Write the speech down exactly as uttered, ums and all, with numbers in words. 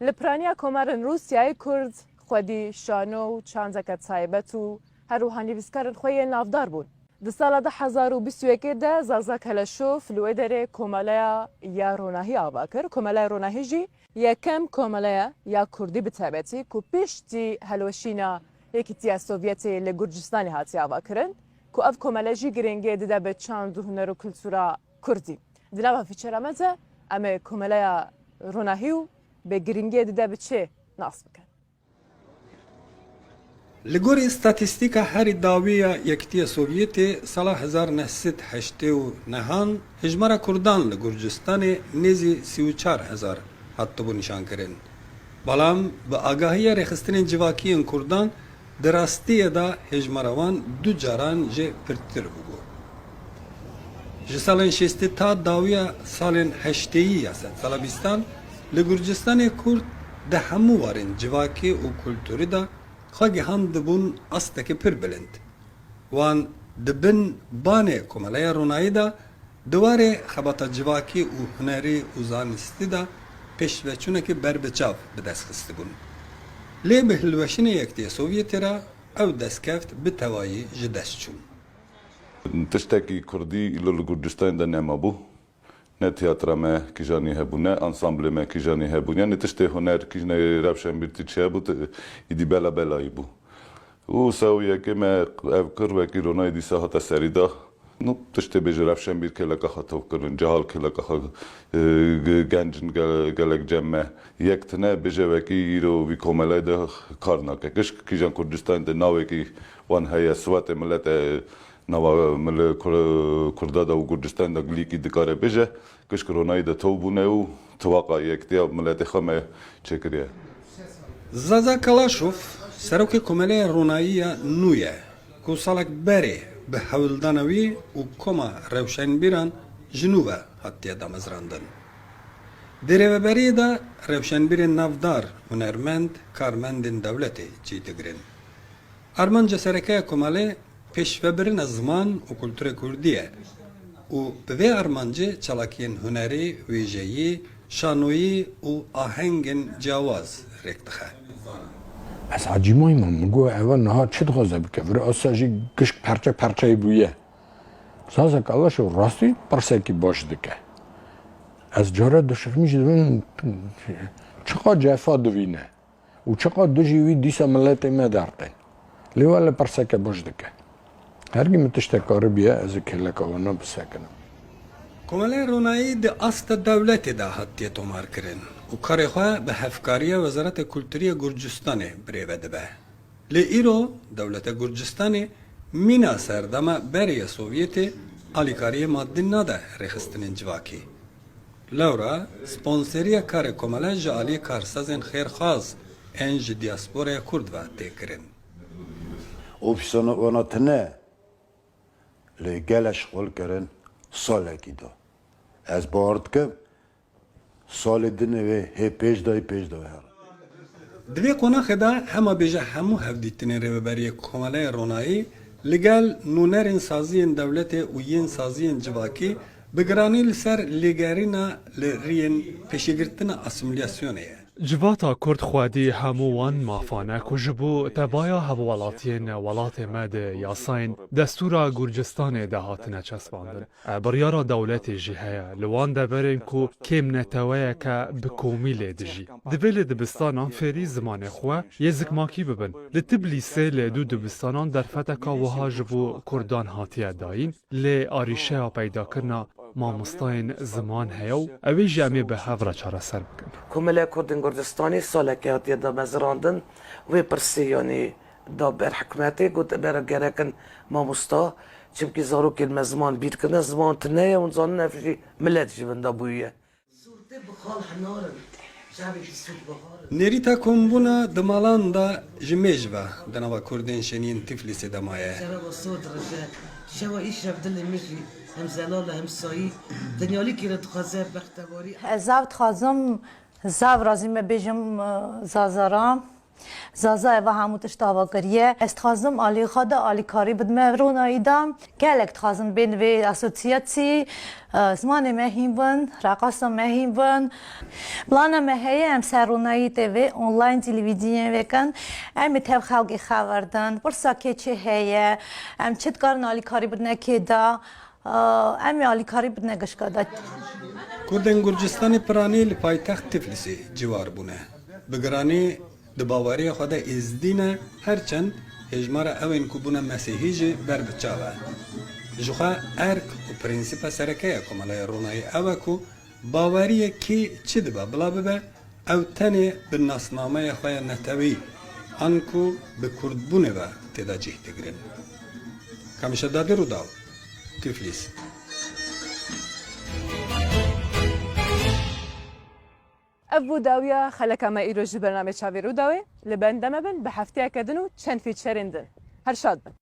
Li piraniya komarên Rûsyayê Kurd xwedî şano û çandeke taybet û her wiha nivîskarên xwe yên navdar bûn. Di sala du hezar û bîst û yekê de Zaza Keleşof li wê derê Komeleya ya Ronahî ava kir. Komeleya Ronahî jî yekem komeleya ya Kurdî bi taybetî ku piştî hilweşîna Yekîtiya Sovyetê li Gurcistanê hatiye avakirin ku ev komele jî girîngê dide bi çand û huner û kultura Kurdî. Di nava fîçera me de em ê Komeleya Ronahî û bi girîngiyê dide bi çi nas bikin. Li gorî statîstîka herî dawî ya Yekîtiya Sovyetê, sala hezar neh sed heştê û nehan hijmara Kurdan li Gurcistanê nêzî sî û çar hezar hatibû nîşankirin. Belam bi agahiya rêxistinên civakî yên Kurdan, di rastiyê de hêjmara wan du caran jê pirtir bûbû. Ji salên şêstî ta dawiya salên heştêyî ya sedsala bîstan, li Gurcistanê Kurd di hemû warên civakî û kulturî de xwe gihandibûn astekî pir bilind. Wan di bin banê Komeleya Ronayî de di warê xebata civakî û hunerî û zanistî de pêşveçûnekî berbiçav bi dest xistibûn. Lê bi hilweşînê Yekîtiya Sovyetê re ew destkeft bi tewayî ji dest çû. Tiştekî kurdî îlo li Gurcistanê de nemabû. Ne tiyatra me kîjanî hebû, ne ansamblê me kîjanî hebûn. Yanî tiştê huner, kîjanê rewşenbîrtî çi hebû, ti-, îdî bela belayî bû. Û sewiyekê me ev kir, wekî Ronayî dîsa hate serî da. Nû tiştê bêje rewşenbîr kêleka xwe tev kirin, cehal kêleka xwe, e, ge-, genc in ge-, gelek cem me. Yek tine bêje wekî îro vî komelay de kar nake. Gişk kîjan Kurdistan de navekî wan heye, siwetê milete nava mil-, Kur-, Kurda de û Gurcistan de gilîkî dikare bêje. Gişk Ronayî de tev bûne û tiwaqa yektiya miletê xwe me çêkiriye. Zaza Kalaşov, serokê Komeleya Ronayî ya nû ye, ku salek berê bi hewldana wî û koma rewşenbîran ji nû ve hatiye damezrandin. Di rêveberiyê de rewşenbîrên navdar, hunermend, karmendên dewletê cî digirin. Armanca sereke ya komelê pêşvebirina ziman û kulturê kurdî ye û bi vê armancê çalakiyên hunerî, wêjeyî, şanoyî û ahengên ciyawaz rêk dixe. Ez ecîbî me, min got, eva niha çi dixwaze bike? Vira asa jî gişk perçe perçeyî bûye. Zaza Kalaşov rastî pirsekî baş dike. Ez cara dişirmî jî dibim, çiqa cefa divîne. Û çiqas dijî wî dîsa miletê me dertên. Lê we li pirseke baş dike. Hergî min tiştek karibiye, ez ê kêleka wana bisekinim. Komelê Ronayî di asta dewletê de hatiye tomarkirin û karê xwe bi hevkariya Wezareta Kulturî ya Gurcistanê birêve dibe. Lê îro dewleta Gurcistanê mîna serdema berê ya Sovyetê alîkariyê madî nade rêxistinên civakî. Lewra sponseriya karê komele ji aliyê karsazên xêrxwaz ên ji diasporaya Kurd ve tê kirin. Ofîsana wana tune lê gelek şixul kirin salekî de. Ez bawer dikim salê din ê wê hê pêş de, hê pêş de wê here. Di vê qonaxê de hema bêje hemû hevdîtinên Rêveberiyê Komeleya Ronayî li gel nûnerên saziyên dewletê û yên saziyên civakî bi giranî li ser lêgerîna li riyên pêşîgirtina asîmîlasyonê ye. Civata Kurd xwedî hemû wan mafan e ku ji bo tevaya hevwelatiyên welatê me di yasayên destûra Gurcistanê de hatine çesbandin. E, biryara dewletê jî heye li wan deverên ku kêmneteweyeke bi komî lê dijî. Divê li dibistanan fêrî zimanê xwe yê zikmakî bibin. Li Tiblîsê li du dibistanan derfeteka wiha ji bo kurdan hatiye dayîn, lê arîşeya peydakirina mamostayên ziman heye û ew ê jî em ê bi hev re çareser bikin. Komeleya Kurdên Gurcistanê salekê hatiye damezirandin, wê pirsê yanî da ber hikûmetê, got, "Em ê re gerek in mamosta, çimkî zarokên me ziman bîr kirine, ziman tune ye, hûn zanin ev jî milet ji vinda bûye." Sûrtê bi xal henarin, şevê bi sûr biharin. Nêrîta kombûna di malan de ji mêj ve di nava Kurdên şêniyên Tiflîsê de maye. Şeva sor dirije, şeva îşev dilê min jî hem zelal e hem sayî, dinyalîkî re dixwaze bextewarî. Ez zav dixwazim, zav razî me bêjim, e, Zazaran. Zaza eva hemû tişt ava kiriye. Ez dixwazim alî xwe de alîkarî bidime ronayî de. Gelek dixwazim bên vê asosiyasî. Zimanê me hîn bin, reqasa me hîn bin. Plana me heye em ser Ronayî T V online televîzyon vekin. Em ê tev xelkê xeber din. Pirsa kê çi heye? Em çi dikarin alîkarî bidine kê de? Em ê alîkarî bidine gişka de. Kurdên Gurcistanê Piranî li paytext Tiflisê ciwar bûne. Bi giranî di baweriya xwe de êzdî ne, her çend hêjmara ewên ku bûne mesîhî jî ber bi çav e. Jixwe erk û prînsîpa sereke ya Komeleya Ronayî ew e ku baweriyekî çi dibe bila bibe, ew tenê bi nasnameya xwe ya netewî an ku bi kurdbûnê ve tê de cih digirin. Kamişa Dadî Rûdaw, Tiflis. Ev bû dawiya xeleka me îro ji bernamê Çavê Rûdawê. Li benda me bin bi hefteyeke din û çend fîçerên din. Her şad bin.